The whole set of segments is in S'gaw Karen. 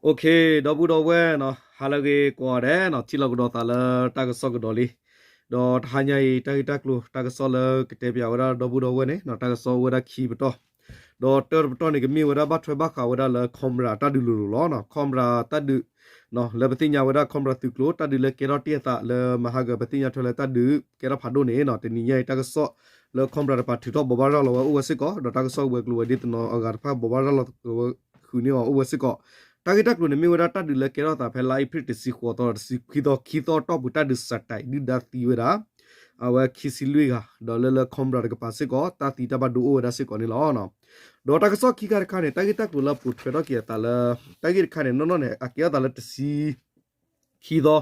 Okay, ဒီပုၢ်ဒီဝဲၢ်နီၤ, ဟါလၢအဂ့ၤကိးဂၤဒဲးနီၤ, ထံၣ်လိာ်ကဒီးသးလၢတၢ်ကစီၣ်ကဒီးလံ. ဒီးတဟါညါအံၤ တၢ်ဂ့ၢ်တၢ်ကျိၤ တၢ်ကစီၣ်လၢကတဲပၠးဝဲဒၣ်ဒီပုၢ်ဒီဝဲၢ်န့ၣ်နီၤ, တၢ်ကစီၣ်အိၣ်ဝဲဒၣ်ခံပတီၢ်, ဒီးတၢတပတီၢ်န့ၣ် ကမ့ၢ်ဝဲဒၣ်ဘၣ်ထွဲဘၣ်ဃးဝဲဒၣ်လၢ Cobra တၢ်ဒုးလိၤလိၤလီၤနီၤ. Cobra တၢ်ဒုး လၢပသ့ၣ်ညါဝဲဒၣ် Cobra သုးကျိၤ တၢ်ဒုးလၢကဲထီၣ်တ့ၢ်အသးလၢ မဟါက ပသ့ၣ်ညါထွဲလၢတၢ်ဒုးကဲထီၣ်ဖးဒိၣ်န့ၣ်နီၤ, တနံၤညါအံၤ တၢ်ကစီၣ်လၢ Cobra တကပၤထုးထီၣ်ဘိးဘၣ်ရၤလီၤဝဲအိၣ်ဝဲစ့ၢ်ကီး, ဒီးတၢ်ကစီၣ်ဝဲၤကျိၤဝဲၤဒ့တနီၤအဂၤတဖၣ်ဘိးဘၣ်ရၤလီၤဝဲဃုာ်န့ၢ်အီၤအိၣ်ဝဲစ့ၢ်ကီး. တၢ်ဂ့ၢ်တၢ်ကျိၤန့ၣ်မ့ၢ်ဝဲဒၣ်တၢ်ဒုးလၢကဲထီၣ်သးဖဲလါအ့ဖြ့ၣ်တဆံဃိးသီ တဆံခွံသီ ခံသီအတီၢ်ပူၤ တၢ်ဒုးစးတံးဒုၣ်ဒါသံဝဲဒၣ် အဝဲခံဆံလွံၢ်ဂၤ, ဒီးလၢလၢ Cobra တကပၤစ့ၢ်ကီး တၢ်သံတၢ်ဘၣ်ဒိအိၣ်ဝဲဒၣ်စ့ၢ်ကီးန့ၣ်လီၤ. ဒီးတၢ်ကစီၣ်ခံခါတခါန့ၣ် တၢ်ဂ့ၢ်တၢ်ကျိၤလၢပိာ်ထွဲထီၣ်က့ၤအသးလၢ တၢ်ဂ့ၢ်တခါန့ၣ် နီၢ်နီၢ်န့ၣ် အကဲထီၣ်သးလၢတဆံ ခံသီ,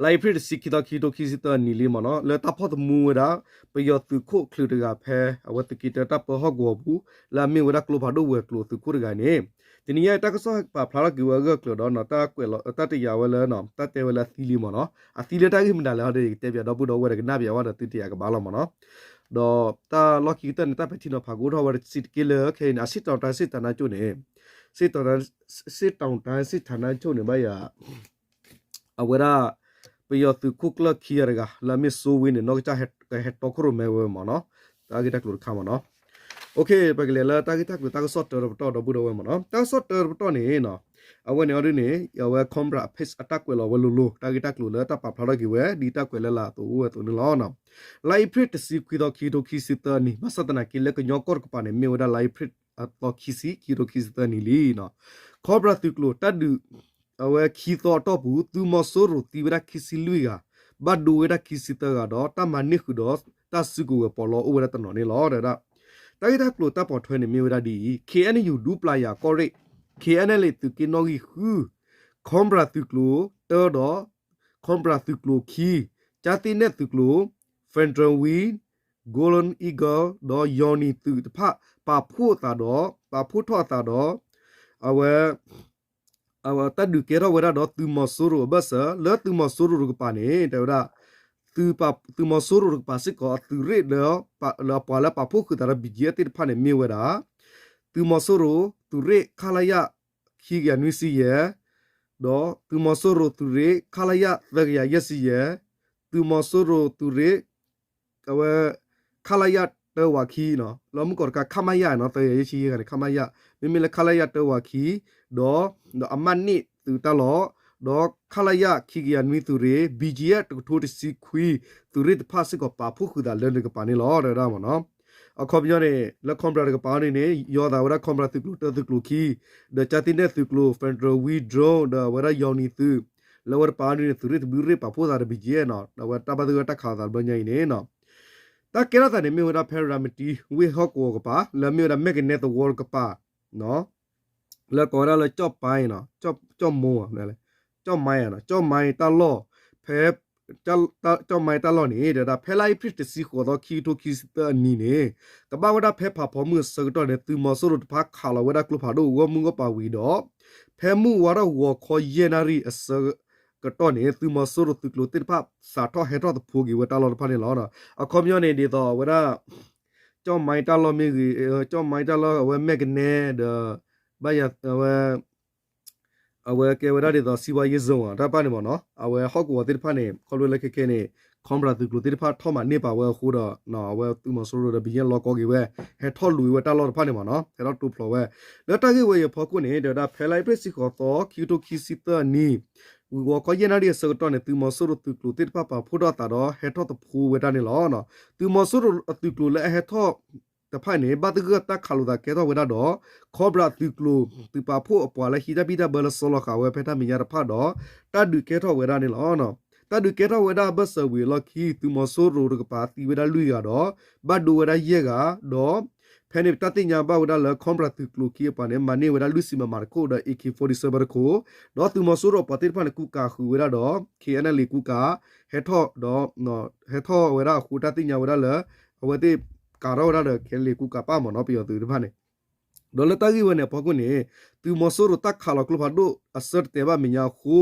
လါအ့ဖြ့ၣ်တဆံခံသီ ခံကထိခံဆံသၢနံၣ်လံမ့ၢ်နီၤ, လၢတၢ်ဖီၣ်သမူဝဲဒၣ် ပယီၤသုးခိၣ်ချုးတဂၤဖဲ အဝဲသုးက့တၢတၢ်ပၢဟီၣ်ကဝီၤပူၤ လၢအမ့ၢ်ဝဲဒၣ်ကျိဖးဒိၣ်ဝဲၤကျိၤသုးခိၣ်တဂၤန့ၣ်, တနံၤညါအံၤတၢ်ကစီၣ်ပာ်ဖျါထီၣ်က့ၤဝဲအဂၢၢ်ကျၢၤဒီးနီၤ, တၢ်ကွဲးလီၤ တၢ်တယာ်ဝဲလၢ တၢ်တဲဝဲလၢအသံလံမ့ၢ်နီၤ, အသံလၢတၢ်ဂ့ၢ်မနုၤလဲၣ်ဟီဒီး ယကတဲပၠးဒီပုၢ်ဒီဝဲၢ်ဒီးကနၣ်ပၠးဝဲဒီးသုတယာ်ကဘၣ်လီၤမ့ၢ်နီၤ. ဒီးတၢ်လီၢ်ခံကတၢၢ်န့ၣ် တၢ်ပဲာ်ထံနီၤဖးကအိၣ်ထီၣ်ဝဲတစဲးတက့ၢ်လၢခဲအံၤန့ၣ် အရှေ့တောင်တိုင်းစစ်ဌာနချုပ်န့ၣ်, ရှေ့တောင်တိုင်းစစ်ဌာနချုပ်န့ၣ် ဘၣ်ယၤ အဝဲဒၣ် ပယီၤသုးခိၣ်ကျၢၢ်ခံဂၤတဂၤ လၢအမ့ၢ်စိဝ့န့ၣ် နီၢ်ကစၢ်ကဟဲတီခိၣ်ရိၣ်မဲဝဲမ့ၢ်နီၤ, တၢ်ဂ့ၢ်တၢ်ကျိၤတခါမ့ၢ်နီၤ. Okay, ပကလဲၤလၢတၢ်ဂ့ၢ်တၢ်ကျိၤတၢ်ကစီၣ်တၢတပတီၢ်ဒီပုၢ်ဒီဝဲၢ်မ့ၢ်နီၤ, တၢ်ကစီၣ်တၢတပတီၢ်န့ၣ်နီၤ, အဝဲန့ၣ်အီၤဒ်န့ၣ် အဝဲ Cobra အ page အတၢ်ကွဲးလီၤဝဲလိၤလိၤ တၢ်ဂ့ၢ်တၢ်ကျိၤလၢတၢ်ပာ်ဖျါထီၣ်က့ၤဝဲ ဒ်တၢ်ကွဲးလၢလၢအသိးအိၣ်ဝဲအသိးန့ၣ်လီၤ. လါအ့ဖြ့ၣ်တဆံခွံသီ ခံကထိခံဆံသၢနံၣ် ဘၣ်ဆၣ်သနာ်က့လၢကညီကီၢ်တကပၤန့ၣ် မ့ၢ်ဝဲဒၣ်လါအ့ဖြ့ၣ်အသီခံဆံ ခံကထိခံဆံသၢနံၣ်လံ. Cobra သုးကျိၤတၢ်ဒုး အဝဲခံသီအတီၢ်ပူၤ သုးမီၤစိရိၤသံဝဲဒၣ်ခံဆံလွံၢ်ဂၤ, ဘၣ်ဒိဝဲဒၣ်ခံဆံသၢဂၤဒီး တၢ်မၤန့ၢ်ဃုာ်ဒီးတၢ်စုကဝဲၤပီးလီအိၣ်ဝဲဒၣ်တနီၤန့ၣ်လီၤ. တၢ်ဂ့ၢ်တၢ်ကျိၤတၢ်ပိာ်ထွဲန့ၣ်မ့ၢ်ဝဲဒၣ်ဒ်အံၤ, KNU ဒူပျၤယၤကီၢ်ရ့ၣ်, KNLA သုးက့နီၣ်ဂံၢ်ဃု, Cobra သုးကျိၤတၢဒီး Cobra သုးကျိၤခံ, ကၠၢ်သ့ၣ်နဲၣ်သုးကျိၤ, Federal Wing, Golden Eagle ဒီး Yawning သုးတဖၣ် ပာ်ဖှိၣ်အသးဒီး ပာ်ဖှိၣ်ထီၣ်အသးဒီး အဝဲ အဝဲတၢ်ဒုးကဲထီၣ်ဝဲဒၣ်ဒီးသုးမီၤစိရိၤအဘၢၣ်စၢၤ လၢသုးမီၤစိရိၤတကပၤန့ၣ် တဲဝဲဒၣ် သုးမီၤစိရိၤတကပၤစ့ၢ်ကီး အသုးရ့ၣ်လၢ လၢအပှၤလၢပာ်ဖှိၣ်ဃုာ်သးဒီး BGF သ့ၣ်တဖၣ်န့ၣ် မ့ၢ်ဝဲဒၣ် သုးမီၤစိရိၤ သုးရ့ၣ် ခလရ ခံကယၤနွံဆံယဲၢ်, ဒီးသုးမီၤစိရိၤသုးရ့ၣ် ခလရ သၢကယၤယဲၢ်ဆံယဲၢ်, သုးမီၤစိရိၤသုးရ့ၣ် အဝဲ ခလရ တၢဝးခံနီၤ, လၢမုၢ်ကီးတခါ ခမရ နီၤ, သၢကယၤယဲၢ်ဆံယဲၢ်ဂၤန့ၣ် ခမရ, မ့မ့ၢ်လၢ ခလရ တၢဝးခံ, ဒီး ဒီးအမးန့ၣ်သုးတၢ်လီၢ်, ဒီး ခလရ ခံကယၤနွံသုးရ့ၣ်, BGF တကထိတဆံခွံ သုးရ့ၣ်တဖၣ်စ့ၢ်ကီး ပာ်ဖှိၣ်ဃုာ်သးလၢန့ၣ်တကပၤန့ၣ်လီၤ တဲဝဲဒၣ်မ့ၢ်နီၤ. အခီပညီန့ၣ် လၢ Cobra တကပၤန့ၣ်န့ၣ် ယီၤသးဝဲဒၣ် Cobra သုးကျိၤတၢသုးကျိၤခံ, ဒီးကၠၢ်သ့ၣ်နဲၣ်သုးကျိၤ Federal Wing Drone ဒီးအဝဲဒၣ် Yawning သုး, လၢအဝဲတကပၤန့ၣ်န့ၣ် သုးရ့ၣ်တဘျုးရ့ၣ်ပာ်ဖှိၣ်သးဒီး BGF နီၤ, ဒီးအဝဲတၢ်ဘၣ်သဂၢၢ်တၢ်ခးလိာ်သးတဘျီညါအံၤန့ၣ်နီၤ တၢ်ကဲထီၣ်သးန့ၣ်မ့ၢ်ဝဲဒၣ်ဖဲ ရၤမတံ ဝ့ၢ်ဟီၣ်ကဝီၤကပၤ လၢအမ့ၢ်ဝဲဒၣ်မဲၢ်ကနဲသဝီတကပၤ လၢကိးဝဲဒၣ်လၢ ကၠီၣ်ပၢၣ်နီၤ, ကၠီၣ်မိၢ်, ကၠီၣ်မါနီၤ, ကၠီၣ်မါတၢ်လီၢ်, ဖဲ ကၠီၣ်မါတၢ်လီၢ်န့ၣ် တဲဝဲဒၣ် ဖဲလါအ့ဖြ့ၣ်တဆံဃိးသီ ခံကထိခံဆံသၢနံၣ်န့ၣ် ကဘၣ်ဝဲဒၣ်ဖဲဖးဖီမုၢ်အဆၢကတီၢ်န့ၣ် သုးမီၤစိရိၤတဖၣ်ခးလီၤဝဲဒၣ်ကျိဖးဒိၣ်ဂီၢ်မုၢ်ဂီၢ်ပၤဝံၤဒီး ဖဲမုၢ်ဝါထီၣ်ဂီၤခီယဲၢ်နၣ်ရံၣ်အဆၢကတီၢ်န့ၣ် သုးမီၤစိရိၤသုးကျိၤသ့ၣ်တဖၣ် စးထီၣ်ဟဲထီၣ်သဖှိက့ၤဝဲတၢ်လီၢ်တဖၣ်န့ၣ်လီၤ. အခီပညီန့ၣ် ဒ်သိးအဝဲဒၣ် ကၠီၣ်မါတၢ်လီၢ်မ့ၢ်ဂ့ၤ, ကၠီၣ်မါတၢ်လီၢ် အဝဲမဲၢ်ကနဲဒီး ဘၣ်ယၤ အဝဲ အဝဲကဲဝဲဒၣ်ဒ်သိး စီးပွားရေးဇုန် တၢ်တဖၣ်န့ၣ်မ့ၢ်နီၤ, အဝဲဟီၣ်ကဝီၤသ့ၣ်တဖၣ်န့ၣ် ခီဖျိလၢခဲခဲန့ၣ် Cobra သုးကျိၤသ့ၣ်တဖၣ်ထီၣ်မၤန့ၢ်ပာ်ဝဲအဃိဒီး အဝဲသုးမီၤစိရိၤဒီး ဘံယဲၢ်လီၤကီက့ၤဝဲ ဟဲထီၣ်လူၤဝဲတၢ်လီၢ်တဖၣ်န့ၣ်မ့ၢ်နီၤ, ဟဲထီၣ်တိဖျိးဝဲ လၢတၢ်ဂ့ၢ်ဝဲအံၤအဖီခိၣ်န့ၣ် တဲဝဲဒၣ်ဖဲလါအ့ဖြ့ၣ်တဆံဃိးသီ ခံကထိခံဆံသၢနံၣ် ဂီၤခီယဲၢ်နၣ်ရံၣ်အဆၢကတီၢ်န့ၣ် သုးမီၤစိရိၤသုးကျိၤသ့ၣ်တဖၣ်ပာ်ဖှိၣ်ထီၣ်အသးဒီး ဟဲထီၣ်သဖှိဝဲဒၣ်န့ၣ်လီၤ. သုးမီၤစိရိၤအသုးကျိၤလၢအဟဲထီၣ်တဖၣ်န့ၣ် ဘၣ်သဂၢၢ်တၢ်ခးလိာ်သးကဲထီၣ်ဝဲဒၣ်ဒီး Cobra သုးကျိၤ သုးပာ်ဖှိၣ်အပှၤလၢဟံးတၢ်ဘံၣ်တၢ်ဘၢလၢစီၤလီၤဃာ်ဝဲဖဲတၢ်မဲာ်ညါတဖၣ်ဒီး တၢ်ဒုးကဲထီၣ်ဝဲဒၣ်န့ၣ်လီၤ. တၢ်ဒုးကဲထီၣ်ဝဲဒၣ်အဘၢၣ်စၢၤဝံၤအလီၢ်ခံ သုးမီၤစိရိၤတကပၤသံဝဲဒၣ်လွံၢ်ဂၤဒီး ဘၣ်ဒိဝဲဒၣ်ယဲၢ်ဂၤဒီး ဖဲန့ၣ်တၢ်သ့ၣ်ညါဘၣ်ဝဲဒၣ်လၢ Cobra သုးကျိၤခံအပှၤန့ၣ် မၤန့ၢ်ဝဲဒၣ်လွံၢ်ဆံ MM တခိၣ်ဒီး AK forty-seven တခိၣ်, ဒီးသုးမီၤစိရိၤအပှၤသ့ၣ်တဖၣ်န့ၣ် ကူကၤဃုာ်ဝဲဒၣ်ဒီး KNLA ကူကၤ ဟဲထီၣ်ဒီး ဟဲထီၣ်ဝဲဒၣ်အဃိ တၢ်သ့ၣ်ညါဝဲဒၣ်လၢ အဝဲသ့ၣ်ကၤထီၣ်ဝဲဒၣ်ဒီး KNLA ကူကၤပၣ်မ့ၢ်နီၤ ပယီၤသုးတဖၣ်န့ၣ် ဒီးလၢတၢ်ဂ့ၢ်ဝဲန့ၣ်အဖီခိၣ်န့ၣ် သုးမီၤစိရိၤတၢ်ခးလီၤကျိဖးဒိၣ်အဆၢတတဲာ်ဘၣ်မဲာ်ညါအဃိ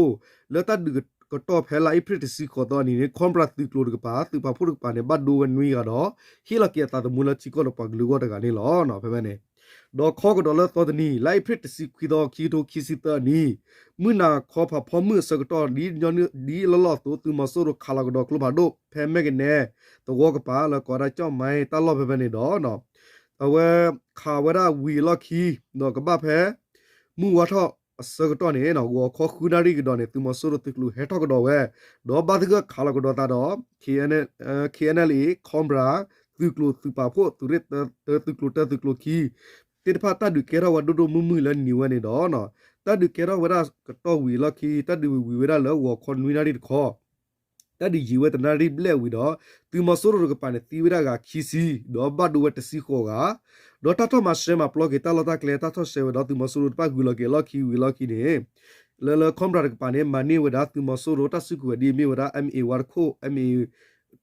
လၢတၢ်ဒုးကတီၢ်ဖဲလါအ့ဖြ့ၣ်တဆံဃိးသီအနံၤန့ၣ် Cobra သုးကျိၤတကပၤ သုးပာ်ဖှိၣ်တကပၤန့ၣ် ဘၣ်ဒိဝဲနွံဂၤဒီး ဟ့ၣ်လီၤက့ၤအသးသမူလၢထံကီၢ်ဒီးပှၤကလုာ်အဂီၢ်တဂၤန့ၣ်လီၤ. ဖဲဖဲန့ၣ် ဒီးခီကဒီးလၢသီတနံၤ လါအ့ဖြ့ၣ်တဆံခွံသီ ခံကထိခံဆံသၢနံၣ် မုၢ်နၤခီဖးဖီမုၢ်အဆၢကတီၢ် ဒ်ညီနုၢ်ဒ်လီၢ်လီၢ်အသိး သုးမီၤစိရိၤခးလီၤကဒီးကျိဖးဒိၣ်ဖဲမဲၢ်ကနဲ သဝီကပၤလၢကိးဝဲဒၣ်ကၠီၣ်မဲတၢ်လီၢ်ဖဲဖဲန့ၣ်ဒီး အဝဲခးဝဲဒၣ်ဝံၤအလီၢ်ခံ ဒီးကဘၣ်ဖဲ မုၢ်ဝါထီၣ်အဆၢကတီၢ်န့ၣ် ဂီၤခီဃုနၣ်ရံၣ်ကဒီးန့ၣ် သုးမီၤစိရိၤသုးကျိၤဟဲထီၣ်ကဒီးဝဲ ဒီးဘၣ်သဂၢၢ်ခးလီၤကဒီးသးဒီး KNLA Cobra သုးကျိၤသုးပာ်ဖှိၣ် သုးရ့ၣ်တၢ သုးကျိၤတၢ သုးကျိၤခံ သ့ၣ်တဖၣ်တၢ်ဒုးကဲထီၣ်ဝဲဒိၣ်ဒိၣ်မုၢ်မုၢ်လၢနံၤဝဲန့ၣ်ဒီး တၢ်ဒုးကဲထီၣ်ဝဲဒၣ်ကတီၢ်ဝံၤအလီၢ်ခံ တၢ်ဒုးဝံၤဝံၤဝဲဒၣ်လၢဂီၤခီနွံနၣ်ရံၣ်တခီ တၢ်ဒုးယံာ်ဝဲတနၣ်ရံၣ်ဘျဲၣ်ဝံၤဒီး သုးမီၤစိရိၤတကပၤန့ၣ် သံဝဲဒၣ်ဂၤခံဆံ ဒီးဘၣ်ဒိဝဲတဆံဃိးဂၤ ဒီးတၢ်ထီၣ်မၤရှဲမၤပျီက့ၤတၢ်လီၢ်တၢ်ကျဲ တၢ်ထီၣ်ရှဲဝဲဒီး သုးမီၤစိရိၤတဖၣ်ဂုၤလီၤက့ၤအလီၢ်ခံဝံၤအလီၢ်ခံန့ၣ် လၢလၢ Cobra တကပၤန့ၣ် မၤန့ၢ်ဝဲဒၣ်သုးမီၤစိရိၤတၢ်စုကဝဲၤဒ်အမ့ၢ်ဝဲဒၣ် M A one တခိၣ် M A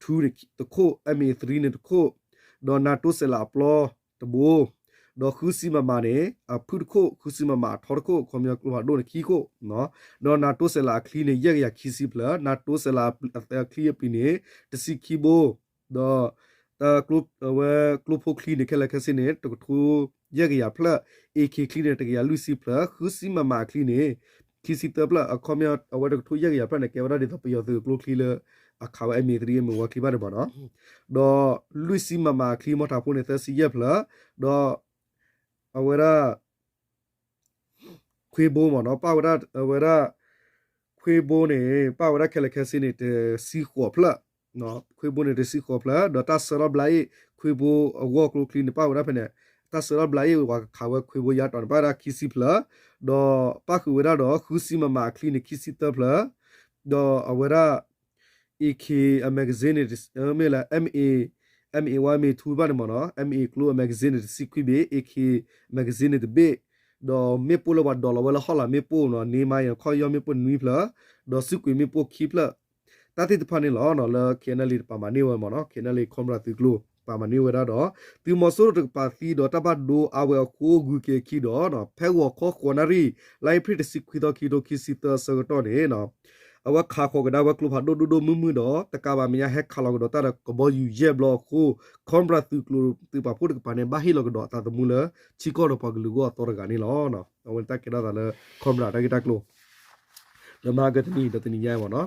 two တခိၣ် M A three န့ၣ်တခိၣ် ဒီး NATO စဲးလးအပျီတဘိ ဒီးဃုဆံMMန့ၣ် အဖုၣ်တခိၣ် ဃုဆံMMအထီတခိၣ် ခီပညီကျိဖးဒိၣ်န့ၣ်ခံခိၣ် ဒီး NATO စဲးလးအချံန့ၣ် ယဲၢ်ကယၤခံဆံဖျၢၣ် NATO စဲးလးအချံအပျံၤန့ၣ် တဆံခံဘိ ဒီး ဝဲကျိဖိချံန့ၣ် ခဲလၢာ်ခဲဆ့န့ၣ် တကထိယဲၢ်ကယၤဖျၢၣ် AK ချံန့ၣ် တကယၤလွံၢ်ဆံဖျၢၣ် ဃုဆံMMအချံန့ၣ် ခံဆံသၢဖျၢၣ် အခီပညီ အဝဲတကထိယဲၢ်ကယၤဖျၢၣ်န့ၣ် ကဲဝဲဒၣ်ဒ်သိးပယီၤသုးကျိချံလၢ အခးဝဲ M A three M A one ချံဘၣ်န့ၣ်မ့ၢ်နီၤ ဒီးလွံၢ်ဆံMMအချံ မီၢ်ထးဖိန့ၣ် သၢဆံယဲၢ်ဖျၢၣ် ဒီး အဝဲဒၣ် ခွ့ဘိမ့ၢ်နီၤ ပာ်ဝဲဒၣ် အဝဲဒၣ် ခွ့ဘိန့ၣ် ပာ်ဝဲဒၣ်ခဲလၢာ်ခဲဆ့န့ၣ် တဆံဃိးဖျၢၣ် ခွ့ဘိန့ၣ် တဆံဃိးဖျၢၣ် ဒီးတၢ်ဆှၢထီၣ်ဘျါအ့ၣ် ခွ့ဘိအဂီၢ်ကျိချံန့ၣ် ပာ်ဝဲဒၣ်ဖဲန့ၣ် တၢ်ဆှၢထီၣ်ဘျါအ့ၣ်ဝဲခးဝဲခွ့ဘိယါတီၤန့ၣ် ပာ်ဝဲဒၣ်ခံဆံဖျၢၣ် ဒီးပာ်ဃုာ်ဝဲဒၣ်ဒီး ဃုဆံMMအချံန့ၣ် ခံဆံသၢဖျၢၣ် ဒီးအဝဲဒၣ် AK အ magazine န့ၣ် မ့ၢ်လၢ MA, MA one MA two ဘၣ်န့ၣ်မ့ၢ်နီၤ MA ကျိအ magazine န့ၣ် တဆံခွံဘ့ၣ် AK magazine န့ၣ်တဘ့ၣ် ဒီးမ့ၣ်ပိၢ်လၢပှၤဒိးလီၤဝဲလၢဟီၣ်လာ်မ့ၣ်ပိၢ်နီၤ န့ၢ်မါယီၤခီၣ်ယီၢ်မ့ၣ်ပိၢ်နွံဖျၢၣ် ဒီးစုကွံာ်မ့ၣ်ပိၢ်ခံဖျၢၣ် တၢ်သ့ၣ်တဖၣ်န့ၣ်လီၤ လၢ KNLA တပာ်မၤန့ၢ်ဝဲမ့ၢ်နီၤ KNLA Cobra သုးကျိၤ ပာ်မၤန့ၢ်ဝဲဒၣ်ဒီး သုးမီၤစိရိၤတကပၤသံဒီးတၢ်ဘၣ်ဒိအါဝဲအဃိ ဂုၤက့ၤခံဒီး ဖဲဂီၤခီဃိးနၣ်ရံၣ် လါအ့ဖြ့ၣ်တဆံခွံသီခံကထိခံဆံသၢအဆၢကတီၢ်န့ၣ် အဝဲခးဃီၤကဒါဝဲကျိဖးဒိၣ်ဒိၣ်ဒိၣ်မုၢ်မုၢ်ဒီး တကးဘၣ်မဲာ်ညါဟဲခးလီၤကဒီးတၢ်ဒီးကဘီယူၤယဲၢ်ဘျီအဃိ Cobra သုးကျိၤသုးပာ်ဖှိၣ်တကပၤန့ၣ် ဘၣ်ဟ့ၣ်လီၤကဒီးအသးသမူလၢ ထံကီၢ်ဒီးပှၤကလုာ်အဂီၢ်အသီတဂၤန့ၣ်လီၤ. အဝဲန့ၣ်တၢ်ကဲထီၣ်သးလၢ Cobra တၢ်ဂ့ၢ်တၢ်ကျိၤ လၢမဟါကတနံၤဒီးတနံၤညါမ့ၢ်နီၤ.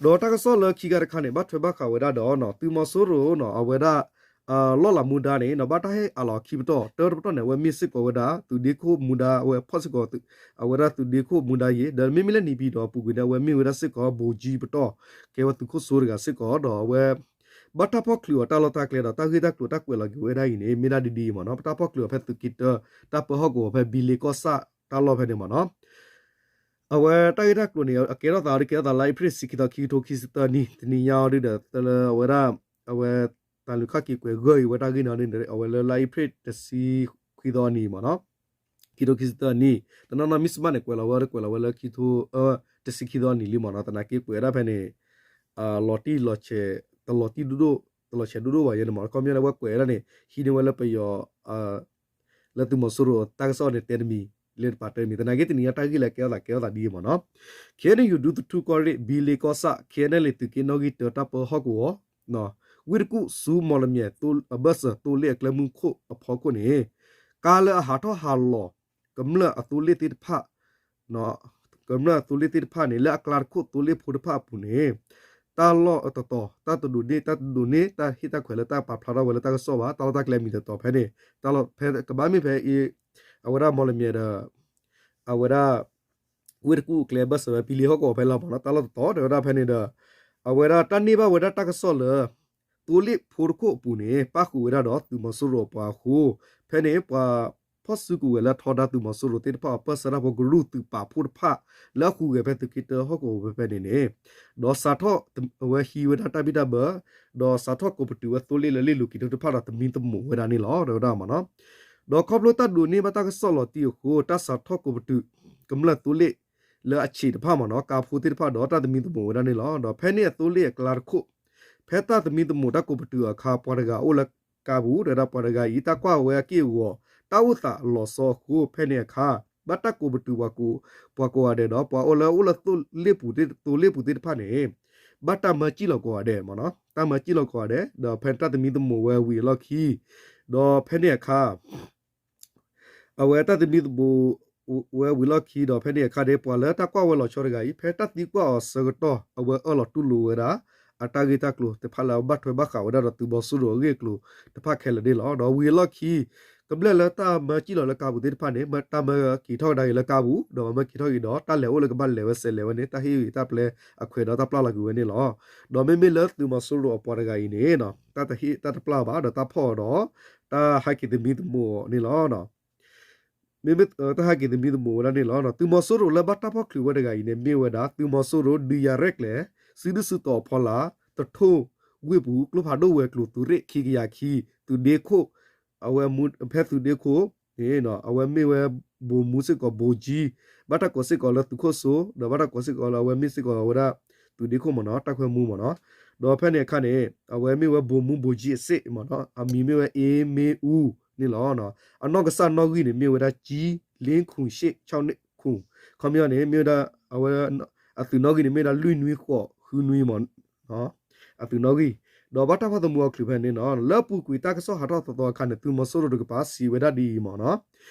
ဒီးတၢ်ကစီၣ်လၢခံခါတခါန့ၣ် ဘၣ်ထွဲဘၣ်ဃးဝဲဒၣ်ဒီး သုးမီၤစိရိၤနီၤ အဝဲဒၣ် လီၢ်လၤမူဒါန့ၣ်နီၤ ဘၣ်တၢ်ဟ့ၣ်အးလီၤခံပတီၢ် တၢတပတီၢ်န့ၣ် အဝဲမ့ၢ်စ့ၢ်ကီးဝဲဒၣ် သုးဒ့ခိၣ်မူဒါ အဝဲဖီၣ်စ့ၢ်ကီး အဝဲဒၣ်သုးဒ့ခိၣ်မူဒါယ့ၤ ဒီးမ့မ့ၢ်လၢနံၤဖံးဒီးအပူၤကွံာ်န့ၣ် အဝဲမ့ၢ်ဝဲဒၣ်စ့ၢ်ကီး ဗိုလ်ကြီး ပတီၢ် ကဲဝဲသုးခိၣ်စိတဂၤစ့ၢ်ကီး ဒီးအဝဲ ဘၣ်တၢ်ဖီၣ်ချုးအီၤတၢ်လီၢ်တၢ်ကျဲဒီး တၢ်ဂ့ၢ်တၢ်ကျိၤတၢ်ကွဲးလီၤက့ၤဝဲဒၣ်အံၤန့ၣ် မ့ၢ်ဒၣ်ဒ်ဒ်အံၤမ့ၢ်နီၤ ပတၢ်ဖီၣ်ချုးအီၤဖဲသုးက့တၢ တၢ်ပၢဟီၣ်ကဝီၤဖဲဘံလ့ကီၢ်ဆၣ်တၢ်လီၢ်ဖဲန့ၣ်မ့ၢ်နီၤ အဝဲတၢ်ဂ့ၢ်တၢ်ကျိၤန့ၣ် အကဲထီၣ်သးဒီးကဲထီၣ်သးလါအ့ဖြ့ၣ်တဆံခံသီ ခံကထိခံဆံသၢနံၣ် တနံၤညါအီၤဒုဒီး လၢအဝဲဒၣ် အဝဲ တၢ်လုၢ်ခါက့ၤကွဲးဂၢၢ်အံၤဝဲတၢ်ဂ့ၢ်န့ၣ်ဒု အဝဲလၢလါအ့ဖြ့ၣ်တဆံခွံသီနံၤမ့ၢ်နီၤ ခံကထိခံဆံသၢနံၣ် တနီၤနီၤမ့ၢ်စ့ၢ်ကီးန့ၣ် ကွဲးလီၤဝဲဒီးကွဲးလီၤဝဲလၢခံကထိ တဆံခံသီနံၤလံမ့ၢ်နီၤ သနာ်က့ကွဲးဒၣ်ဖဲန့ၣ် လီၤတံၢ်လီၤဆဲး တလီၤတံၢ်ဒိၣ်ဒိၣ် တလီၤဆဲးဒိၣ်ဒိၣ်ဘၣ်ယဲန့ၣ်မ့ၢ် ခီပညီန့ၣ် အဝဲကွဲးဒၣ်န့ၣ် ဟံးန့ၢ်ဝဲလၢပယီၤ လၢသုးမီၤစိရိၤတၢ်ကစီၣ်န့ၣ် တဲတမံၤ လၢတပာ်တဲတမံၤ သနာ်က့တနံၤညါတၢ်ဂ့ၢ်လၢကဲထီၣ်သးကဲထီၣ်သးဒ်အံၤမ့ၢ်နီၤ KNU ဒူသထူကီၢ်ရ့ၣ် ဘံလ့ကီၢ်ဆၣ် KNLA သုးက့နီၣ်ဂံၢ်တၢ တၢ်ပၢဟီၣ်ကဝီၤ ဝ့ၢ်တကူၣ်ဆူမီၣ်လမၠဲၣ် အဘၢၣ်စၢၤသိလ့ၣ်အကျဲမုၢ်ခိၣ်အဖီခိၣ်န့ၣ် ကါလၢအဟးထီၣ်ဟးလီၤ ကမျၢၢ်အသိလ့ၣ်သ့ၣ်တဖၣ် ကမျၢၢ်အသိလ့ၣ်သ့ၣ်တဖၣ်န့ၣ် လၢအကျါတခိၣ်သိလ့ၣ်ဖိတဖၣ်အပူၤန့ၣ် တၢ်လီၢ်တတီၤ တၢ်တဒိးန့ၢ် တၢ်တဒိးန့ၢ် တၢ်ဟ့ၣ်တၢ်ခွဲးလၢတၢ်ပာ်ဖျါထီၣ်ဝဲလၢတၢ်ကစီၣ်ဘၣ် တၢ်လီၢ်တၢ်ကျဲမံၤတတီၤဖဲန့ၣ် တၢ်လီၢ်ဖဲကဘၣ်မ့ၢ်ဖဲအံၤ အဝဲဒၣ်မီၣ်လမၠဲၣ်ဒီး အဝဲဒၣ် ဝ့ၢ်တကူၣ်အကျဲဘၢၣ်စၢၤဝဲ ဘံလ့ဟီၣ်ကဝီၤဖဲလီၤမ့ၢ်နီၤ တၢ်လီၢ်တတီၤတဲဝဲဒၣ်ဖဲန့ၣ်ဒီး အဝဲဒၣ်တၢ်န့ၢ်ဘၣ်ဝဲဒၣ်တၢ်ကစီၣ်လၢ သိလ့ၣ်ဖိတခိၣ်အပူၤန့ၣ် ပၣ်ဃုာ်ဝဲဒၣ်ဒီးသုးမီၤစိရိၤအပှၤအဃိ ဖဲန့ၣ်ပှၤဖီၣ်စုကဝဲၤလၢထီဒါသုးမီၤစိရိၤသ့ၣ်တဖၣ်အပၢၢ်ဆၢတၢ်ဖိကရူၢ်သုးပာ်ဖှိၣ်တဖၣ် လၢအဟူးဂဲၤဖဲသုးက့တၢဟီၣ်ကဝီၤဖဲဖဲန့ၣ်န့ၣ် ဒီးစးထီၣ်အဝဲဟံးဝဲဒၣ်တၢ်ဘံၣ်တၢ်ဘၢ ဒီးစးထီၣ်ကိးပတုာ်ဝဲသိလ့ၣ်လၢလ့ၣ်လိၤက့ၤထူတဖၣ်ဒီးသမံသမိးဝဲဒၣ်န့ၣ်လီၤ တဲဝဲဒၣ်မ့ၢ်နီၤ ဒီးခီဖျိတၢ်ဒိးန့ၢ်ဘၣ်တၢ်ကစီၣ်လီၤတံၢ်အဃိ တၢ်စးထီၣ်ကိးပတုာ် ကမျၢၢ်သိလ့ၣ်လၢအဆံးတဖၣ်မ့ၢ်နီၤ ကါဖိသ့ၣ်တဖၣ်ဒီးတၢ်သမံသမိးဝဲဒၣ်န့ၣ်လီၤ. ဒီးဖဲန့ၣ်အသိလ့ၣ်အကျါတခိၣ် ဖဲတၢ်သမံသမိးတၢ်ကိးပတုာ်အခါ ပှၤတဂၤအိၣ်လၢကါပူၤ တဲဝဲဒၣ်ပှၤတဂၤအံၤ တၢ်ကွၢ်ဝဲအက့ၢ်အဂီၤ တၢ်အိၣ်သးလီၤဆီအဃိ ဖဲန့ၣ်အခါ ဘၣ်တၢ်ကိးပတုာ်ပှၤကိးဂၤဒဲးဒီး ပှၤအိၣ်လၢအိၣ်လၢသိလ့ၣ်ပူၤသ့ၣ်တဖၣ်န့ၣ် ဘၣ်တၢ်မၢစံၣ်လီၤကိးဂၤဒဲးမ့ၢ်နီၤ တၢ်မၢစံၣ်လီၤကိးဂၤဒဲး ဒီးဖဲတၢ်သမံသမိးဝဲဝံၤအလီၢ်ခံ ဒီးဖဲန့ၣ်အခါ အဝဲတၢ်သမံသမိးဝဲဝံၤလီၢ်ခံဒီး ဖဲန့ၣ်အခါန့ၣ် ပှၤလၢတၢ်ကွၢ်ဝဲလီၤဆီတဂၤအံၤ ဖဲတၢ်သံကွၢ်အီၤဆၢကတီၢ် အဝဲအၢၣ်လီၤတူၢ်လိာ်ဝဲဒၣ် အတၢ်ဂ့ၢ်တၢ်ကျိၤတဖၣ်လၢအဘၣ်ထွဲဘၣ်ဃးဝဲဒၣ်ဒီးသုးမီၤစိရိၤအဂ့ၢ်အကျိၤတဖၣ်ခဲလၢာ်န့ၣ်လီၤ. ဒီးဝံၤအလီၢ်ခံ ကမျၢၢ်လၢတၢ်မၢကံၣ်လီၤလၢကါပူၤသ့ၣ်တဖၣ်န့ၣ် တၢ်မၢက့ၤထီၣ်ကဒါက့ၤလၢကါပူၤ ဒီးမၢက့ၤထီၣ်က့ၤဒီး တၢ်လဲၤအိၣ်လၢကဘၣ်လဲၤဝဲစဲးလဲၤဝဲန့ၣ် တၢ်ဟ့ၣ်ဂံၢ်တၢ်ပျဲအခွဲးဒီးတၢ်ပျၢ်လီၤက့ၤဝဲန့ၣ်လီၤ. ဒီးမ့မ့ၢ်လၢသုးမီၤစိရိၤအပှၤတဂၤအံၤန့ၣ် တၢ်တဟ့ၣ်တၢ်တပျၢ်ဘၣ် ဒီးတၢ်ဖီၣ်အီၤဒီး တၢ်ဟဲက့ၤသမံသမိးအီၤန့ၣ်လီၤ. မ့မ့ၢ်တၢ်ဟဲက့ၤသမံသမိးဝဲဒၣ်န့ၣ်လီၤ. သုးမီၤစိရိၤလၢဘၣ်တၢ်ဖီၣ်ချုးဝဲတဂၤအံၤန့ၣ် မ့ၢ်ဝဲဒၣ် သုးမီၤစိရိၤဒုးယၤရဲၣ်ကျဲၤ စုဒုၣ်စုတီၤအဖီလာ် တထိၣ်ဝ့ၢ်ပူၤ ကျိဖးဒိၣ်ဝဲၤကျိၤသုးရ့ၣ်ခံကယၤခံ သုးဒ့ခိၣ် အဝဲမူဖဲသုးဒ့ခိၣ်န့ၣ် အဝဲမ့ၢ်ဝဲ ဗိုလ်မှူး စ့ၢ်ကီး ဗိုလ်ကြီး ဘၣ်တၢ်ကိးစ့ၢ်ကီးလၢသုးခိၣ်စိ ဒီးဘၣ်တၢ်ကိးစ့ၢ်ကီးလၢအဝဲမ့ၢ်စ့ၢ်ကီးဝဲဒၣ် သုးဒ့ခိၣ်မ့ၢ်နီၤ တပ်ခွဲမှူးမ့ၢ်နီၤ. ဒီးဖဲန့ၣ်အခါန့ၣ် အဝဲမ့ၢ်ဝဲ ဗိုလ်မှူး ဗိုလ်ကြီး အစ့ၢ်မ့ၢ်နီၤ အမံၤမ့ၢ်ဝဲ အေးမင်းဦး န့ၣ်လီၤ. အနီၢ်ကစၢ်နီၣ်ဂံၢ်န့ၣ် မ့ၢ်ဝဲဒၣ် ကြီးလင်းခွန်ရှစ် ခြောက်နှစ်ခွန် ခီပညီန့ၣ် မ့ၢ်ဝဲဒၣ် အဝဲ အသုးနီၣ်ဂံၢ်န့ၣ် မ့ၢ်ဝဲဒၣ် လွံၢ်နွံဃိးဃုနွံမ့ၢ်နီၤ အသုးနီၣ်ဂံၢ် ဒီးဘၣ်တၢ်ဖီၣ်သမူအီၤချုးဖဲန့ၣ်နီၤ လၢအပူၤကွံာ်တၢ်ကစီၣ်ဟးထီၣ်သီသီအခါန့ၣ် သုးမီၤစိရိၤတကပၤစံးဝဲဒၣ်ဒ်အံၤမ့ၢ်နီၤ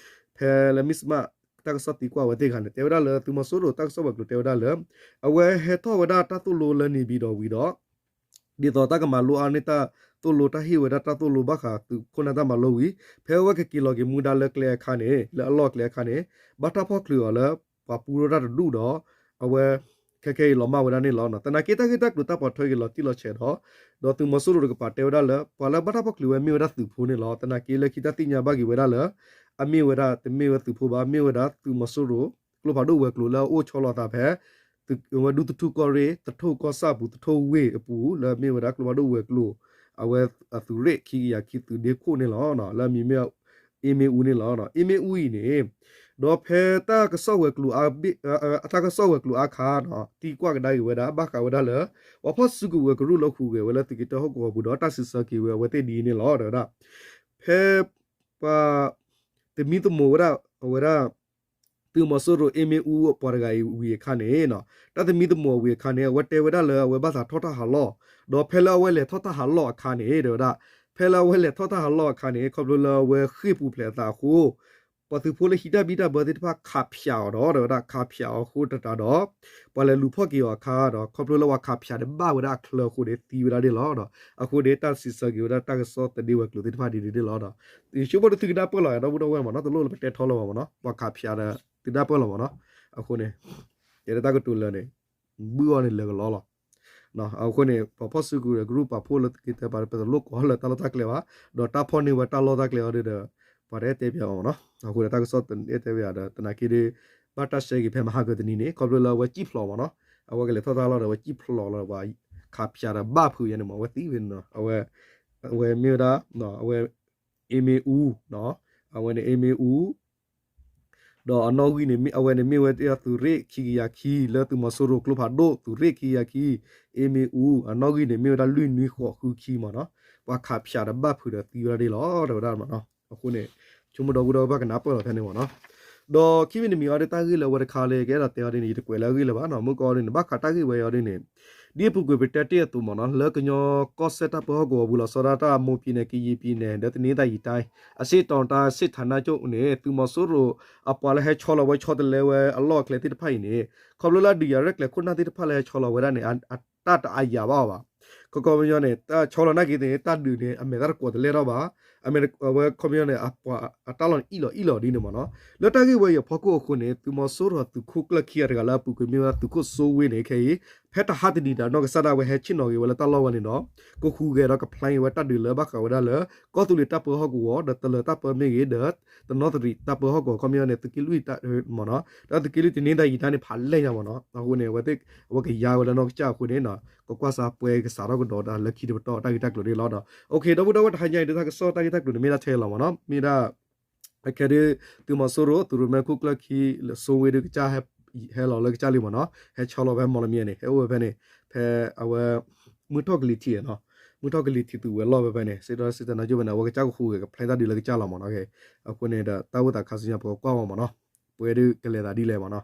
ဖဲလၢမ့ၢ်စမး တၢ်ကစီၣ်သံကွၢ်ဝဲသ့ၣ်တဖၣ်န့ၣ် တဲဝဲဒၣ်လၢ သုးမီၤစိရိၤတၢ်ကစီၣ်ဝဲၤကျိၤတဲဝဲဒၣ်လၢ အဝဲဟဲထီၣ်ဝဲဒၣ်တၢ်သိၣ်လိလၢန့ၣ်ပၠံၤဒီးဝံၤဒီး ဒ်သိးတၢ်ကမၤလိအါန့ၢ်တၢ်သိၣ်လိ တၢ်ဟ့ၣ်ဝဲဒၣ်တၢ်သိၣ်လိဘၣ်ဃးသုးခိၣ်နၢ်တၢ်မၤလိဝံၤ ဖဲအဝဲကက့ၤလီၤက့ၤမူဒါလၢကျဲအခါန့ၣ် လၢအလီၢ်ကျဲအခါန့ၣ် ဘၣ်တၢ်ဖီၣ်ချုးအီၤလၢ ပှၤပူထီၣ်တၢ်တဒူၣ်ဒီး အဝဲ ခဲခဲအံၤလီၤမၢ်ဝဲဒၣ်န့ၣ်လီၤ. သနာ်က့တၢ်ဂ့ၢ်တၢ်ကျိၤတၢ်ပိာ်ထွဲက့ၤလီၤတံၢ်လီၤဆဲးဒီး ဒီးသုးမီၤစိရိၤတကပၤတဲဝဲဒၣ်လၢ ပှၤလၢဘၣ်တၢ်ဖီၣ်ချုးဝဲမ့ၢ်ဝဲဒၣ်သုးဖိန့ၣ်လီၤ. သနာ်က့လၢခံတၢ်သ့ၣ်ညါဘၣ်က့ၤဝဲဒၣ်လၢ အမ့ၢ်ဝဲဒၣ် တမ့ၢ်ဝဲသုးဖိဘၣ် မ့ၢ်ဝဲဒၣ်သုးမီၤစိရိၤ ကျိဖးဒိၣ်ဝဲၤကျိၤလၢအအိၣ်ဆီလီၤသးဖဲ ဝဲဒူသထူၣ်ကီၢ်ရ့ၣ် သထူၣ်ကီၢ်ဆၣ်ပူၤ သထူၣ်ဝ့ၢ်အပူၤ လၢအမ့ၢ်ဝဲဒၣ်ကျိဖးဒိၣ်ဝဲၤကျိၤ အဝဲအသုးရ့ၣ်ခံကယၤခံသုးဒ့ခိၣ်န့ၣ်လီၤ. လၢအမံၤမ့ၢ် အေးမင်းဦး န့ၣ်လီၤ. အေးမင်းဦး အံၤန့ၣ် ဒီးဖဲတၢ်ကစီၣ်ဝဲၤကျိၤ တၢ်ကစီၣ်ဝဲၤကျိၤအါခါ သံကွၢ်ကဒါက့ၤဝဲဒၣ် ဘၣ်ဃးဝဲဒၣ်လၢ ပှၤဖီၣ်စုကဝဲၤကရူၢ်လၢဟူးဂဲၤဝဲလၢသုးက့တၢဟီၣ်ကဝီၤပူၤဒီး တၢ်စံးဆၢက့ၤဝဲအဝဲသ့ၣ်ဒ်အံၤန့ၣ်လီၤ တဲဝဲဒၣ်. ဖဲ ပှၤ သမံသမိးဝဲဒၣ် အဝဲဒၣ် သုးမီၤစိရိၤ အေးမင်းဦး အပှၤတဂၤအံၤဝံၤအခါန့ၣ် တၢ်သမံသမိးအဝံၤအခါန့ၣ် အဝဲတဲဝဲဒၣ်လၢအဝဲဘၣ်သးထီၣ်တၢ်ဟးလီၢ် ဒီးဖဲလၢအဝဲလဲၤထီၣ်တၢ်ဟးလီၢ်အခါန့ၣ် တဲဝဲဒၣ် ဖဲလၢအဝဲလဲၤထီၣ်တၢ်ဟးလီၢ်အခါန့ၣ် ခီဖျိလၢအဝဲဃ့ၢ်ပူၤဖျဲးအသးအဃိ ပှၤသုးဖိလၢဟံးတၢ်ဘံၣ်တၢ်ဘၢသ့ၣ်တဖၣ်ခးဖၠးအီၤဒီး တဲဝဲဒၣ် ခးဖၠးအီၤအဃိတတးဒီး ပှၤလဲၤလူၤဖီၣ်က့ၤအီၤအခါဒီး ခီဖျိလၢပှၤခးဖၠးဒီးဘၣ်ဝဲဒၣ်အချၢအဃိန့ၣ် သံဝဲဒၣ်န့ၣ်လီၤ. အဃိန့ၣ် တၢ်စံးဆၢက့ၤဝဲဒၣ်တၢ်ကစီၣ်သဒ့ဝဲၤကျိၤသ့ၣ်တဖၣ်ဒ်န့ၣ်န့ၣ်လီၤ. ယဆိကမိၣ်ဒီးသုကနၢ်ပၢၢ်လီၤ ဒီပုၢ်ဒီဝဲၢ်မ့ၢ်နီၤ တလိၣ်လၢပတဲထီလၢၤဘၣ်မ့ၢ်နီၤ ပှၤခးဖၠးဒီးသုနၢ်ပၢၢ်လီၤမ့ၢ်နီၤ. အဃိန့ၣ် ယဲဒၣ်တၢ်ကတိၤလၢာ်န့ၣ် ဘုၣ်အီၤန့ၣ်လၢာ်ကလီလီၤ. အဃိန့ၣ် ပှၤဖီၣ်စုကဝဲၤကရူၢ်ပာ်ဖှိၣ်လၢသုးက့တၢ ပတလိၣ်ကိးလၢတၢ်လီၢ်တၢ်ကျဲဘၣ်, ဒီးတၢ်ဖီၣ်န့ၢ်ဝဲတၢ်လီၢ်တၢ်ကျဲအီၤဒီး ပှၤတအဲၣ်တဲပၠးအီၤမ့ၢ်နီၤ. အဃိဒီးတၢ်ကစီၣ်တအဲၣ်တဲပၠးဒီး သနာ်က့ဒီး ဘၣ်တၢ်ရှဲက့ၤဖဲမဟါကတနံၤန့ၣ် ခီဖျိလၢအဝဲစံၣ်ဖျိးမ့ၢ်နီၤ, အဝဲကလဲၤထီၣ်တၢ်လီၢ်ဒီး အဝဲစံၣ်ဖျိးလီၤဒီး ပှၤခးဖၠးဒီးဘၣ်ဖုးယဲန့ၣ်မ့ၢ် အဝဲသံဝဲန့ၣ်နီၤ. အဝဲ အဝဲမ့ၢ်ဝဲဒၣ် အဝဲ အ့မ့ၣ်အူ အဝဲန့ၣ် အ့မ့ၣ်အူ ဒီးအနီၣ်ဂံၢ်န့ၣ် အဝဲန့ၣ်မ့ၢ်ဝဲသုးရ့ၣ်ခံကယၤခံ လၢသုးမီၤစိရိၤကျိဖးဒိၣ် သုးရ့ၣ်ခံကယၤခံ အ့မ့ၣ်အူ အနီၣ်ဂံၢ်န့ၣ် မ့ၢ်ဝဲဒၣ်လွံၢ်နွံဃိးဃုခံမ့ၢ်နီၤ. ပှၤခးဖၠးဒီးဘၣ်ဖုးဒီးသံဝဲဒၣ်ဒ်လီၤ တဲဝဲဒၣ်မ့ၢ်နီၤ. အဃိန့ၣ် ဆိကမိၣ်ဒီပုၢ်ဒီဝဲၢ်ကနၢ်ပၢၢ်လီၤဖဲန့ၣ်မ့ၢ်နီၤ. ဒီးခံမံၤတမံၤအံၤဒီး တၢ်ဂ့ၢ်လၢအဝဲတခါလၢကအဲၣ်ဒိးတဲအီၤဒ်န့ၣ် ယတကွဲးလၢအဂ့ၢ်လၢၤဘၣ်နီၤ. မုၢ်ကီၢ်န့ၣ် ဘၣ်ဃးတၢ်ဂ့ၢ်ဝဲအံၤအီၤဒ်န့ၣ် ဒ်အပူၤကွံာ်ပတဲတ့ၢ်အသိးမ့ၢ်နီၤ လၢကညီကီၢ်စဲၣ်တၢ်ပၢဟီၣ်ကဝီၤပူၤလီၤဆီဒၣ်တၢ် မွန်ပြည်နယ် ကရင်ပြည်နယ် ဒီး တနင်္သာရီတိုင်း အရှေ့တောင်တိုင်း စစ်ဌာနချုပ် န့ၣ် သုးမီၤစိရိၤအပှၤလၢဟဲဆီလီၤဝဲဆီတလဲဝဲအလီၢ်အကျဲသ့ၣ်တဖၣ်အံၤန့ၣ် ခီဖျိလၢအဒုးယၤရဲၣ်ကျဲၤခိၣ်နၢ်သ့ၣ်တဖၣ်လၢဟဲဆီလီၤဝဲဒၣ်န့ၣ် တၢ်တအါယၤဘၣ်အီၤဘၣ်. ခီခီပညီန့ၣ် တၢ်ဆီလီၤနာ်က့သ့ၣ်န့ၣ် တၢ်ဒုးန့ၣ် အမဲာ်တၢ်တကိးတလဲထီၣ်ဘၣ်. အမဲာ်ဝဲခီပညီန့ၣ် အပှၤအတၢ်လီၢ်န့ၣ်အံၣ်လီၤအံၣ်လီၤဒ်န့ၣ်မ့ၢ်နီၤ. လၢတၢ်ဂ့ၢ်ဝဲအံၤအဖီခိၣ်အဃိန့ၣ် သုးမီၤစိရိၤသုးခိၣ်ကျၢၢ်ခံဂၤတဂၤလၢအပူၤကွံာ်မ့ၢ်ဝဲဒၣ်သုးခိၣ်စိဝ့န့ၣ် ခဲအံၤ ဖဲတဟါတနံၤဒီး နီၢ်ကစၢ်ဒၣ်ဝဲဟဲဆ့ၣ်နီၤက့ၤဝဲလၢတၢ်လီၢ်ဝဲန့ၣ်ဒီး ကဟူးဂဲၤဒီး ကဖျါဝဲတၢ်ဒုးလၢဘၣ်ဃးဝဲဒၣ်လၢ ကီၢ်သူလ့ၤတၢ်ပၢဟီၣ်ကဝီၤ ဒီးတလၢၤတၢ်ပၢမ့ၢ်ဂ့ၤ ဒီးတနီသရံၣ်တၢ်ပၢဟီၣ်ကဝီၤ ခီပညီန့ၣ် သုးက့လွံၢ်မ့ၢ်နီၤ ဒီးသုးက့လွံၢ်တနင်္သာရီတိုင်းန့ၣ် ဖးလဲၢ်ညါမ့ၢ်နီၤ. အဃိန့ၣ် အဝဲသ့ၣ် အဝဲကယါဝဲလၢနီၢ်ကစၢ်အဃိန့ၣ် ကကွၢ်စၢ်ပှဲၤကစးထီၣ်ကဒီးတၢ်လၢခံတပတီၢ်တၢ်ဂ့ၢ်တၢ်ကျိၤန့ၣ်လီၤ. ဒီး တၢ်ဂ့ၢ်တၢ်ကျိၤန့ၣ်မ့ၢ်ဒၣ်ထဲလီၤမ့ၢ်နီၤ မ့ၢ်ဒၣ် အခဲဒ် သုးမီၤစိရိၤ သုးရမဲခိၣ်ကျၢၢ်ခံ စိဝ့ဒုးကစၢ် ဟဲလီၤလၢကစၢ်လံမ့ၢ်နီၤ ဟဲဆီလီၤဖဲမီၣ်လမံန့ၣ် ဟဲအိၣ်ဝဲဖဲန့ၣ် ဖဲအဝဲ မုၢ်ထီၣ်ကလံၤထံးနီၤ မုၢ်ထီၣ်ကလံၤထံးသုးဝဲၤလီၢ်ဖဲဖဲန့ၣ် စ့တၢ်စ့တၢ်နါကၠိဖဲန့ၣ် အဝဲကစၢ်ကဟူးဂဲၤကဖျါတၢ်ဒုးလၢကစၢ်လီၤမ့ၢ်နီၤ. အဃိန့ၣ်ဒီး တၢ်အိၣ်သးခါဆူညါပကကွၢ်ဝဲမ့ၢ်နီၤ ပှဲၤဒုးကလဲၤသးဒ်လဲၣ်မ့ၢ်နီၤ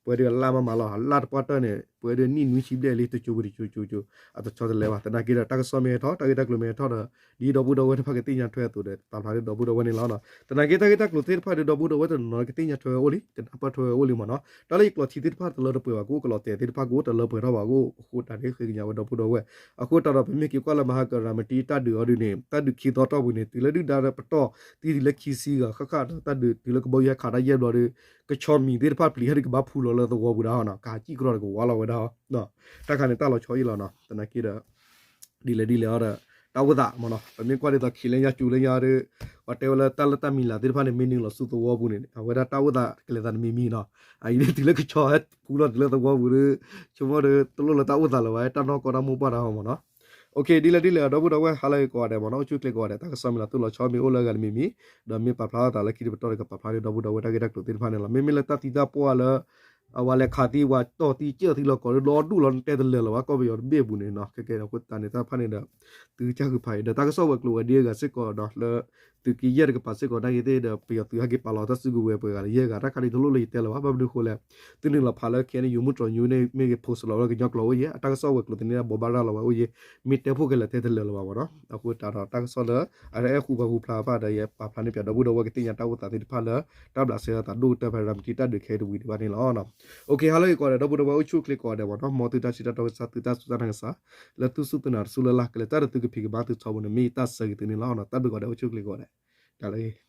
ပှဲၤဒုးအလၣ်မးမးလီၤ အလၣ်တပှၢ်တၢၢ်န့ၣ် ပှဲၤဒီးနံၣ်နွံဆံဘျဲၣ်လံ တစိၤဝံၤတစိၤစိၤစိၤ အတဆီတလဲဘၣ်. သနာ်က့ဒီး တၢ်ကစီၣ်မ့ၢ်ဟဲထီၣ် တၢ်ဂ့ၢ်တၢ်ကျိၤမ့ၢ်ဟဲထီၣ်ဒီး ဒ်ဒီပုၢ်ဒီဝဲၢ်တဖၣ်ကသ့ၣ်ညါထွဲအသိးဒီး ပာ်ဖျါဒီးဒီပုၢ်ဒီဝဲၢ်န့ၣ်လီၤ. သနာ်က့တၢ်ဂ့ၢ်တၢ်ကျိၤသ့ၣ်တဖၣ်ဒီး ဒီပုၢ်ဒီဝဲၢ်တနီၤနီၤကသ့ၣ်ညါထွဲဝဲအိၣ်လံ ကနၢ်ပၢၢ်ထွဲဝဲအိၣ်လံမ့ၢ်နီၤ. တၢ်လၢယကျိးထံသ့ၣ်တဖၣ်တလၢတပှဲၤဘၣ်ကအိၣ် ကလီၤတဲာ်သ့ၣ်တဖၣ်ကအိၣ် တလၢပှဲၤထီၣ်ဘၣ်ကအိၣ် အဃိတၢ်န့ၣ်ဃ့ကညးဝဲဒီပုၢ်ဒီဝဲၢ်. အဃိတၢ်ဒီး ပမ့ၢ်က့ၤကွၢ်လၢ မဟါကရၤမတံ တၢ်ဒုးအီၤဒုးန့ၣ် တၢ်ဒုးခံသီတီၢ်ပူၤန့ၣ် တုၤလၢဒုၣ်ဒါပတီၢ်သံတုၤလၢခံဆံဂၤဃၣ်ဃၣ်ဒီး တၢ်ဒုးတုၤလၢကဘီယူၤဟဲခးတၢ်ယဲၢ်ဘျီဒီး ကဆီမံၤသ့ၣ်တဖၣ်ပျံၤဟဲဒုးကဘၣ်ဖူလီၤလၢသဝီပူၤဒၣ်နီၤ ကဟးစံၣ်ကရီဒီးကဝါလီၤဝဲဒၣ်. တၢ်ခါန့ၣ်တၢ်လီၤဆီအံၤလီၤနီၤ. သနာ်က့ဒီး ဒ်လဲၣ်ဒ်လဲၣ်အီၤဒီး တၢ်အိၣ်သးမ့ၢ်နီၤ ပမ့ၢ်ကွၢ်ဒ်သိးခံလၢညါကၠူလၢညါဒီး ပှၤတဲဝဲလၢတၢ်လၢတၢ်မံၤလၢ်သ့ၣ်တဖၣ်န့ၣ် မ့ၢ်နုာ်လီၤဆူသဝီပူၤန့ၣ် အဝဲဒၣ်တၢ်အိၣ်သးကလဲၤသးတမံၤမံၤနီၤ. အအံၤန့ၣ်တုၤလၢကဆီဟဲဖူလီၤတုၤလၢသဝီပူၤဒီး ဆိကမိၣ်ဒီး တလိၣ်လၢတၢ်အိၣ်သးလၢၤဘၣ် တၢ်နီၢ်ကီတၢ်မိၢ်ပှၢ်တၢ်ဟီမ့ၢ်နီၤ. ဒ်လဲၣ်ဒ်လဲၣ်အီၤဒီပုၢ်ဒီဝဲၢ် ဟါလၢအဂ့ၤကိးဂၤဒဲးမ့ၢ်နီၤ အိၣ်ဆူၣ်ချ့ကိးဂၤဒဲး တၢ်ကစီၣ်မ့ၢ်လီၤတိၢ်လီၤဆီမ့ၢ်အိၣ်လၢအဂၤတမံၤမံၤ ဒီးမ့ၢ်ပာ်ဖျါထီၣ်သးလၢခံတပတီၢ်ဒီး ကပာ်ဖျါဒီးဒီပုၢ်ဒီဝဲၢ်တၢ်ဂ့ၢ်တၢ်ကျိၤသ့ၣ်တဖၣ်န့ၣ်လီၤ. မ့မ့ၢ်လၢတၢ်သံတၢ်ပှၢ်လၢ အဝဲလဲၤခးသံဝဲတီၢ်သံကၢၢ်သံလီၤဒိၣ်လီၤတဲတလၢာ်လၢၤဘၣ် ကီၢ်ပယီၤတဘ့ၣ်အပူၤန့ၣ်နီၤ. ခဲကဲဒီးအဃိသတးန့ၣ် တၢ်တဖၣ်န့ၣ်ဒီး သုကစၢ်ဃုဖးအံၤ ဒီးတၢ်ကစီၣ်ဝဲၤကျိၤဝဲၤဒ့အဂၤစ့ၢ်ကီးဒီးလၢ သုးက့ယဲၢ်တကပၤစ့ၢ်ကီး နာ်က့သ့ၣ်ဒီး ပယီၤသုးဟဲက့ၤပာ်လီၤတၢ်စုကဝဲၤပှဲၤဂၤလၢယဲၢ်ဂၤ တၢ်ခါဒ်တလိၣ်လၢယတဲလၢၤဘၣ် ဘၣ်မနုၤအဃိလဲၣ် သုနုာ်လီၤဖးလၢ ခဲအံၤန့ၣ် ယိၤမုၢ်တြီၤညူန့ၣ် မ့ၢ်ဂ့ၤ post လီၤဝဲလၢကညီကျိာ်အိၣ်ယဲၢ် အတၢ်ကစီၣ်ဝဲၤကျိၤသန့ၣ် ဘိးဘၣ်ရၤလီၤဝဲအိၣ်ယဲၢ် မ့ၢ်တဲဖှိၣ်ခဲလၢာ်ထဲတလၢာ်လၢၤဘၣ်မ့ၢ်နီၤ. အဃိသတးဒီးတၢ်ကစီၣ်လၢ အအဲၣ်ဃူပှၤဃူဖျါတဖၣ်ဒီး ယပာ်ဖျါန့ၢ်ပၠးဒီပုၢ်ဒီဝဲၢ်ကသ့ၣ်ညါတၢ်အိၣ်သးသ့ၣ်တဖၣ်လၢ တၢ်ဘျးစဲအသးဒိၣ်ကတၢၢ်ဖဲရၤမတံတၢ်ဒုးခဲအံၤတဝံၤဒံးဘၣ်န့ၣ်လီၤ. အိၣ်ခ့ ဟါလၢအဂ့ၤကိးဂၤဒဲး ဒီပုၢ်ဒီဝဲၢ်အိၣ်ဆူၣ်ချ့ကိးဂၤဒဲးမ့ၢ်နီၤ မ်သုတၢ်စံးတၢ်တီကစၢ် သုတၢ်စူၢ်တၢ်နာ်ကစၢ် လၢသုစူၢ်သုနာ်တစူၢ်လၢ်လၢ် ကလဲၤတၢ်ဒီးသုကဖံးကမၤသုထီဘိန့ၣ် မ့ၢ်ယတၢ်ဆၢဂ့ၤသုန့ၣ်လီၤ. တၢ်ဘျုးကိးဂၤဒဲး အိၣ်ဆူၣ်ချ့ကိးဂၤဒဲး တၢ်လၢ